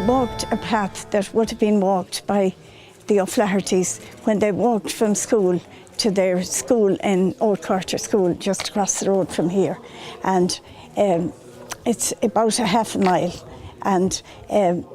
walked a path that would have been walked by the O'Flahertys when they walked from school to their school in Old Quarter School just across the road from here and um, it's about a half a mile and um,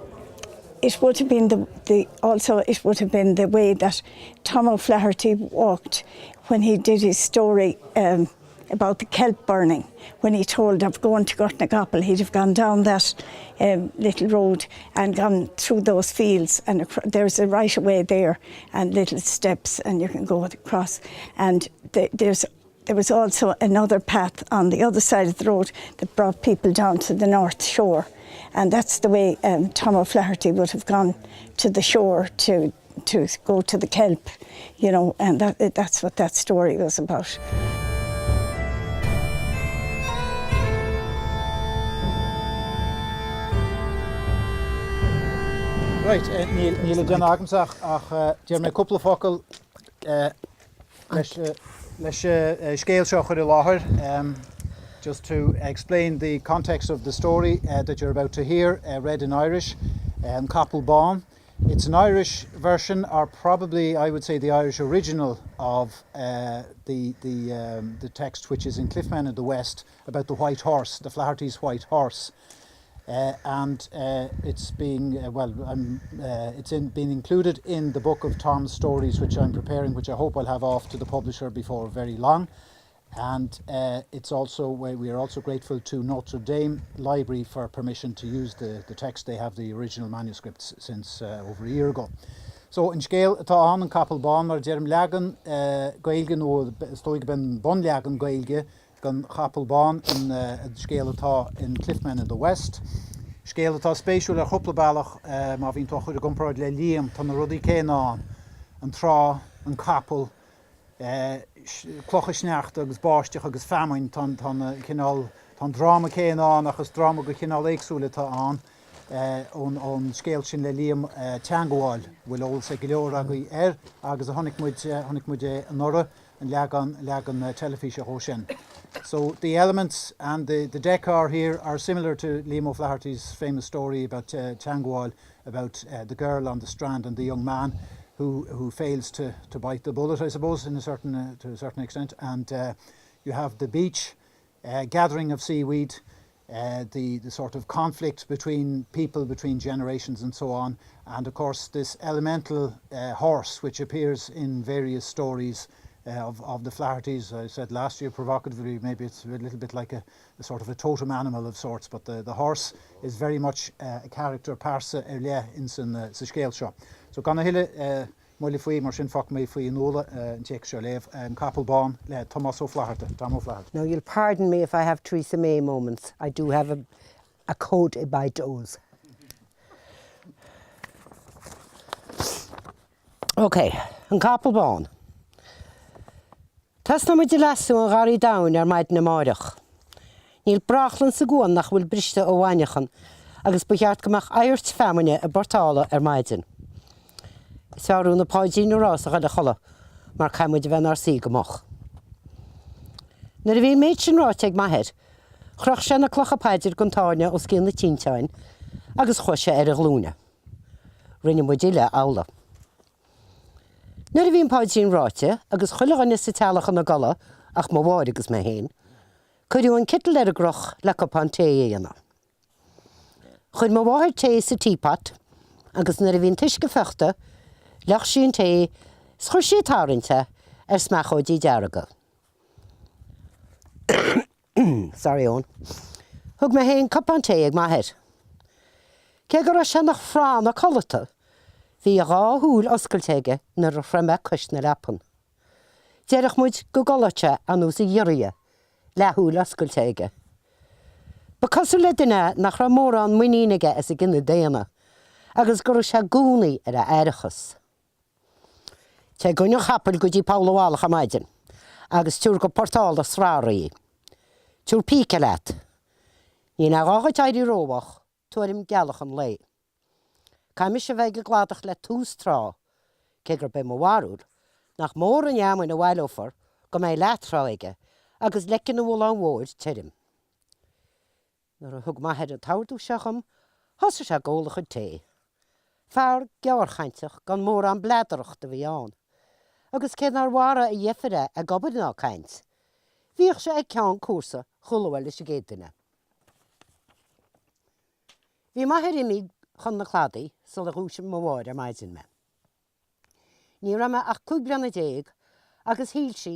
it would have been the, the also it would have been the way that Tom O'Flaherty walked when he did his story um, about the kelp burning when he told of going to Gortnagapel he'd have gone down that um, little road and gone through those fields and there's a right away there and little steps and you can go across and th there's there was also another path on the other side of the road that brought people down to the north shore and that's the way um, Tom O'Flaherty would have gone to the shore to to go to the kelp you know and that that's what that story was about. Right, eh, níl níl le déanamh agamsa ach ach eh, déarfaidh mé cúpla focal eh, leis leis an scéal seo a chur i láthair. Um, just to explain the context of the story uh, that you're about to hear uh, read in Irish, um, Capall Bán. It's an Irish version, or probably I would say the Irish original of uh, the the um, the text which is in Cliffman in the West about the white horse, the Flaherty's white horse. Uh, and uh, it's being uh, well um, uh, it's in, been included in the book of Tom's stories which I'm preparing which I hope I'll have off to the publisher before very long and uh, it's also we are also grateful to Notre Dame Library for permission to use the, the text. They have the original manuscripts since uh, over a year ago. So an scéal atá ann an Capall Bán mar deirim leagan uh, Gaeilge nó is dóigh gurb é bunleagan Gaeilge den Chapall Bán an uh, scéal atá in Cliffman in the West. Scéal atá spéisiúil ar chúpla bealach uh, má bhíonn tú á chur i gcomparáid le Liam tá na rudaí céanna ann an trá, an capall, clocha sneachta agus báisteach agus feamainn, tá an cineál, tá an dráma céanna ann ach is dráma de chineál éagsúil atá ann ón scéal sin le Liam, Teangabháil, a bhfuil eolas ag go leor agaibh air agus a chonaic muid, chonaic muid é anuraidh, an leagan, leagan teilifíse dhó sin. So the elements and the, the decor here are similar to Liam O'Flaherty's famous story about Teangabháil about uh, the girl on the strand and the young man who, who fails to, to bite the bullet, I suppose, in a certain, uh, to a certain extent. And uh, you have the beach, uh, gathering of seaweed, uh, the, the sort of conflict between people, between generations and so on. And of course, this elemental uh, horse, which appears in various stories uh, of, of the Flahertys. I said last year provocatively, maybe it's a little bit like a, a sort of a totem animal of sorts, but the, the horse is very much uh, a character pearsa ar leith in san, uh, sa scéal seo. So gan a thuilleadh uh, moille faoi mar sin fágfaidh mé faoi Fhionnuala uh, an téacs seo a léamh an Capall Bán le Tomás Ó Flatharta, Tom Ó Flatharta. Now you'll pardon me if I have Theresa May moments. I do have a, a code i my dose. Ok, an Capall Bán. Tosnóidh muid ag leasú an gharraí domhain ar maidin amáireach. Níl brachlann sa gcuan nach bhfuil briste ó mhainneachan agus ba cheart go mbeadh adhairt feamainne ag portáladh ar maidin. Is fearr dúinn an paidrín a rá is a ghoil a chodladh mar caithfidh muid a bheith inár suí go moch. Nuair a bhí an méid sin ráite ag m'athair, chroch sé na clocha paidre don tairne os cionn na tinteáin agus chuaigh sé ar a ghlúine. Rinne muid uile amhlaidh. Nuair a bhí an paidrín ráite agus chuile dhuine sa teallach ina gcodladh ach mo mháthair agus mé féin, cuireadh an citeal ar an gcroch le cupán tae a dhéanamh. Chuir mo mháthair tae sa teapot agus nuair a bhí an t-uisce fiuchta, fhliuch sí an tae 's chuir sí ag tarraingt é ar smeachóidí dearga. Sorry, Eoin. Thug mé féin cupán tae ag m'athair. Cé go raibh sé ina phránna codlata, bhí a dhá shúil oscailte aige nuair a shroich mé cois na leapan. Déarfadh muid go gcodladh sé ar nós ghiorria, leathshúil oscailte aige. Ba cosúil le duine é nach raibh mórán muinín aige as an gcine daonna agus go raibh sé i gcónaí ar a fhaireachas. Téigh i gcoinne an chapaill go dtí Poll an Mhullach ar maidin agus tabhair go portál na Sratha í. Tabhair píce leat. Ní gá dhuit éirí rómhoch, tuairim gealach an lae. Caithfidh mise a bheith ag an gcladach le tús trá, cé gurb é mo bharúil nach mór an fheamainn a bhaileofar go mbeidh leath-trá aige agus leiceann an Mhulláin Mhóir tirim. Nuair a thug m'athair an t-ordú seo dhom. Thosaigh sé ag ól a chuid tae. Fear gearrchainteach gan mórán bladaireachta a bhí ann, agus cé nár mharaigh a dheifir é ag obair ná ag caint, bhíodh sé ag ceann cúrsa chomh luath leis an gcéad duine. Bhí m'athair imithe chun na cladaí sular dhúisigh mo mháthair ar maidin mé. Ní raibh mé ach 15 bliana agus shíl sí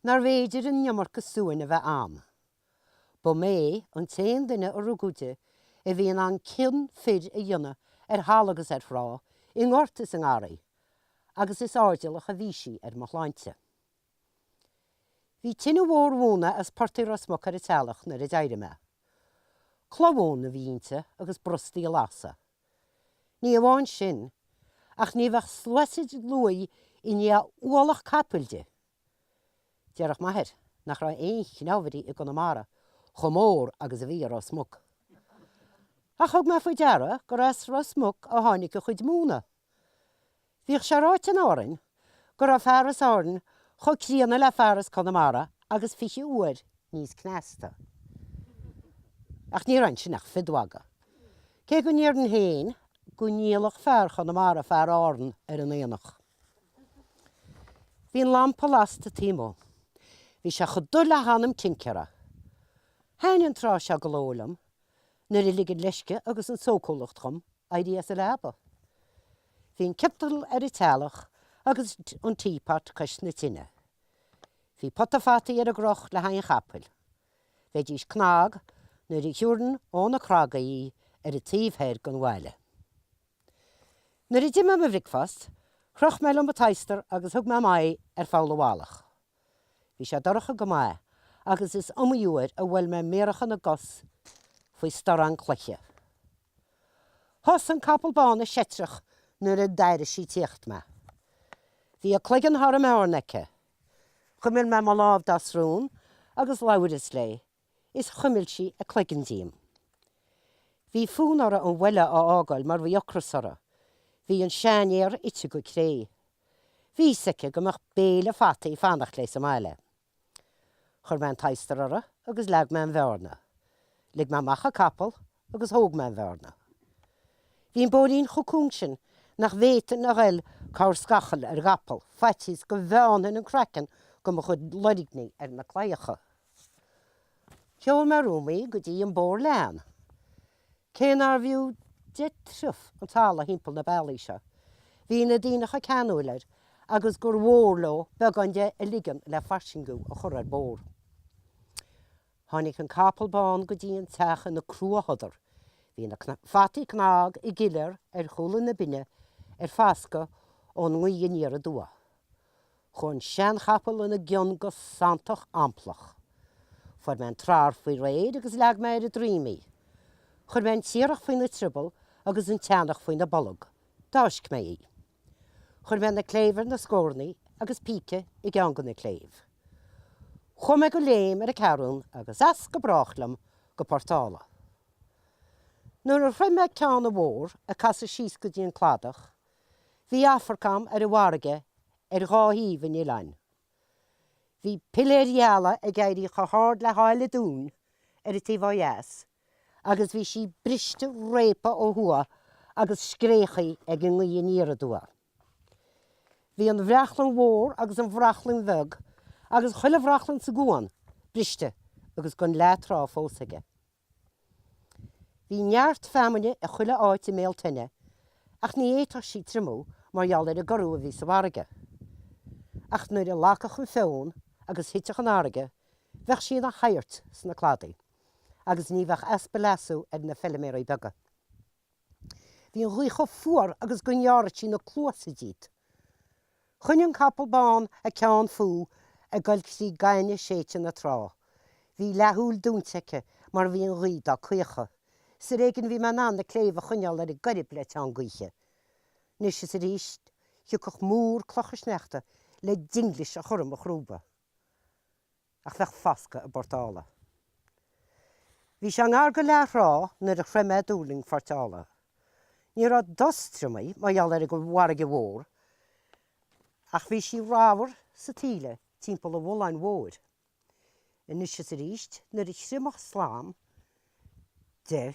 nárbh fhéidir an iomarca suain a bheith a'm. Ba mé an t-aon duine a rugadh di a bhí in ann cion fir a dhéanamh ar thalamh agus ar thrá, i ngort is i ngarraí, agus is airdeallach a bhí sí ar mo shláinte. Bhí tine mhór mhóna as portaigh Ros Muc ar an teallach nuair a d'éirigh mé. Cloch mhóin a bhí inti agus brostaí a lasadh. Ní amháin sin, ach ní bheadh sluasaid luaidhe i ndiaidh ualach capaill di. Déarfadh m'athair nach raibh aon chneámhairí i gConamara chomh mór agus a bhí i Ros Muc. Ach thug mé faoi deara gur as Ros Muc a tháinig a chuid móna. Bhíodh sé ráite in Árainn go raibh fear as Árainn chomh críonna le fear as Conamara agus 20 uair níos cneasta. Ach ní raibh ansin ach fiodmhagadh. Cé go ndéarfainn féin go ndíolfadh fear Chonamara fear Árann ar an aonach. Bhí an lampa lasta taobh amuigh. Bhí sé chomh dubh le hanam tincéara. Thaithin an tráth seo go ló liom nuair a lig an leisce agus an tsócúlacht dhom éirí as an leaba. Bhí an ciotal ar an teallach agus an teapot cois na tine. Bhí pota fataí ar an gcroch le haghaidh an chapaill. Bheidís cnag nuair a thiúrfainn ó na craga í ar an taobh thoir den bhaile. Nuair a d'ith mé mo bhricfeast, chroch mé liom an t-adhastar agus thug mé m'aghaidh ar Pholl a' Mhalach. Bhí sé dorcha go maith agus is iomaí uair a bhuail mé méaracha na gcos faoi storrán cloiche. Thosaigh an capall bán ag seitreach nuair a d'airigh sí ag tíocht mé. Bhí a cloigeann thar an mbearna aici. Chuimil mé mo lámh dá srón agus labhaireas léi is chuimil sí a cloigeann díom. Bhí fonn uirthi an bhaile a fhágáil mar bhí ocras uirthi. Bhí an seanfhéar ite go cré. Bhí fhios aici go mbeadh béile fataí ag fanacht léi sa mbaile. Chuir mé an t-adhastar uirthi agus leag mé an bhearna. Lig mé amach an capall agus thóg mé an bhearna. Bhí an bóithrín chomh cúng sin nach bhféadfainn a ghoil corrscachaille ar an gcapall, faitíos go bhfeannfainn an craiceann go mo chuid loirgní ar na claíocha. Sheol mé romham í go dtí an bórleán. Cé nárbh fhiú 10 triuf an talamh thimpeall na bealaí seo, bhí na daoine chomh ceanúil air agus gur mhór leo beagán de a ligean le fairsingiú a chur ar bór. Tháinig an capall bán go dtí an teach ina crua-shodar. Bhí na fataí cnag i gcilear ar chúla na binne ar foscadh ón ngaoth aniar aduaidh. Chuaigh an seanchapall ina gcionn go santach amplach. Fuair mé an tsrar faoi réir agus leag mé ar a droim í. Chuir mé an tiarach faoina trioball agus an teannach faoina bolg. D'fháisc mé í. Chuir mé na cléibh ar na scórnaí agus píce i gceann de na cléibh. Chuaigh mé go léim ar an ceathrún agus as go brách liom go Port Ála. Nuair a shroich mé ceann an bhóthair ag casadh síos go dtí an cladach, Bhí amharc a'm ar an bhfarraige ar dhá thaobh an oileáin. Bhí piléir gheala ag éirí chomh hard le hAill an Dúin ar an taobh ó dheas agus bhí sí briste réabtha ó thuaidh agus scréachta ag an ngaoth aniar aduaidh. Bhí an bhrachlainn mhór agus an bhrachlainn bheag agus chuile bhrachlainn sa gcuan briste agus gan leath trá fós aige. Bhí neart feamainne i chuile áit i mbéal toinne ach ní fhéadfadh sí triomú mar gheall ar an gcorú a bhí sa bhfarraige. Ach nuair a lagfadh an feonn agus thitfeadh an fharraige bheadh sí ina hadhairt sna cladaí agus ní bheadh easpa leasú ar na feiliméaraí beaga. Bhí an ghaoth chomh fuar agus go ngearrfadh sí na cluasa díot. Choinnigh an capall bán a ceann fúth ag goil trí gaineamh séidte na trá. Bhí leathshúil dúnta aici mar bhí an ghaoth dá caochadh. Is ar éigean a bhí mé in ann na cléibh a choinneáil ar a gcoirib le teann gaoithe. Anois is arís thiocfadh múr clocha sneachta le dinglis a chur i mo chrúba. ach bheadh foscadh i bPort Ála. Bhí sé ngar go leaththrá nuair a shroich mé dúrlaing Phort Ála. Ní raibh dos triomaithe mar gheall ar an bhfarraige mhór, ach bhí sí ramhar sa taoille timpeall an bhulláin mhóir. Anois is arís nuair a thriomfadh slam de.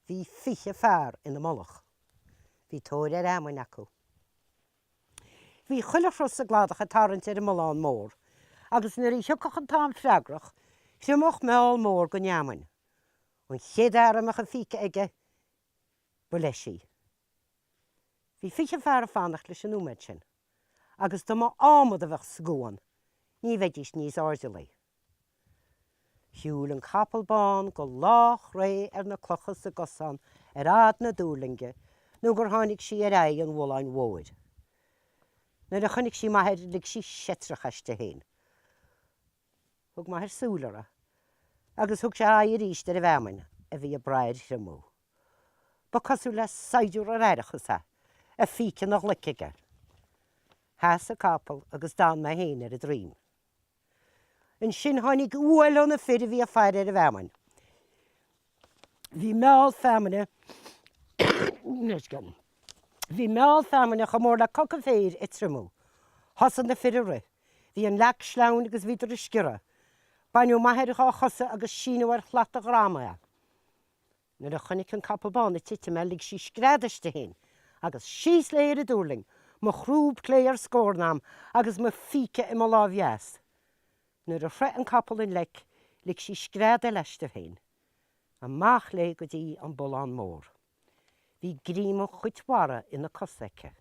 Bhí 20 fear ina mullach. Bhí tóir ar fheamainn acu. Bhí chuile shruth sa gcladach ag tarraingt ar an mbullán mór, agus nuair a thiocfadh an t-am freagrach, thriomódh meall mór den fheamainn. An chéad fhear a mbeadh an phíce aige, ba leis í. Bhí 20 fear ag fanacht leis an nóiméad sin, agus dá mba adhmad a bheadh sa gcuan, ní bheidís níos airdeallaí. Shiúil an capall bán go lách réidh ar na clocha sa gcosán ar fhad na dtuirlinge nó gur tháinig sí ar aghaidh an bhulláin mhóir. Nuair a chonaic sí m'athair lig sí seitreach aisti féin. Thug m'athair súil uirthi agus thug sé a aghaidh arís ar an bhfeamainn a bhí ag brath ar thriomú. Ba cosúil le saighdiúir ar fhaireachas é, a phíce ina ghlaic aige. Sheas an capall agus d'fhan mé féin ar a droim. Ansin tháinig uaill ó na fir a bhí ag faire ar an bhfeamainn. Bhí meall feamainne Bhí meall feamainne chomh mór le coca féir ag triomú. Thosaigh na fir ag rith. Bhí an leac sleamhain agus bhíodar ag sciorradh. Baineadh m'athair dhá chosa agus síneadh ar shlat a dhroma é. Nuair a chonaic an capall bán ag titim é lig sí scread aisti féin agus síos léi ar an dtuirling, mo chrúb clé ar scórn a'm agus mo phíce i mo láimh dheas. Nuair a shroich an capall an leic lig sí scread eile aisti féin. Amach léi go dtí an bullán mór. Bhí greim an chait mhara ina cosa aici.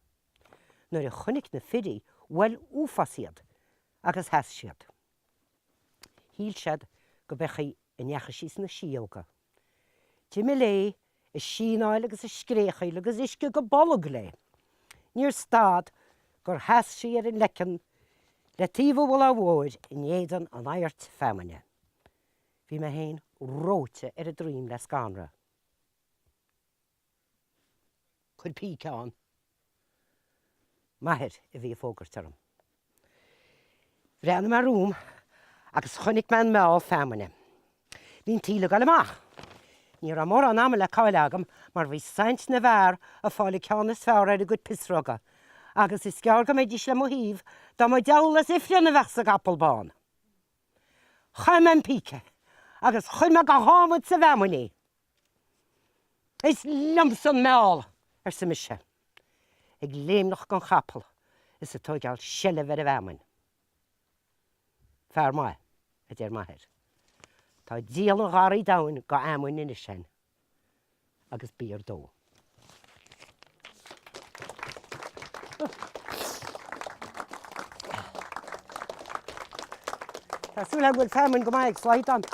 Nuair a chonaic na fir í bhuail uafás iad agus sheas siad. Shíl siad go b'é an chaoi a ndeachaigh sí sna síóga. D'imigh léi, ag síneáil agus ag scréachaíl agus uisce go bolg léi. Níor stad gur sheas sí ar an leiceann le taobh an bhulláin mhóir in éadan an adhairt feamainne. Bhí mé féin reoite ar an droim le scanradh. Cuir píce ann. M'athair a bhí ag fógairt orm. Bhreathnaigh mé romham agus chonaic mé an meall feamainne. Bhí an taoille ag dul amach. Ní raibh mórán ama le cailleadh agam mar bhí saint na bhfear ag fáil an ceann is fearr ar a gcuid pisreoga agus is gearr go mbeidís le mo thaobh dá mba diabhal as ifreann a bheadh sa gcapall bán. Chaith mé an píce agus chuir mé gach adhmad sa bhfeamainn í. Is liomsa an meall! arsa mise, ag léimneach den chapall is ag tóigeáil seilbh ar an bhfeamainn. Fear maith, a deir m'athair. Tá díol an gharraí domhain go fheamainn anois a'inn, agus b'fhíor dó. Tá súil agam go bhfuil feamainn go maith ag slaghdán.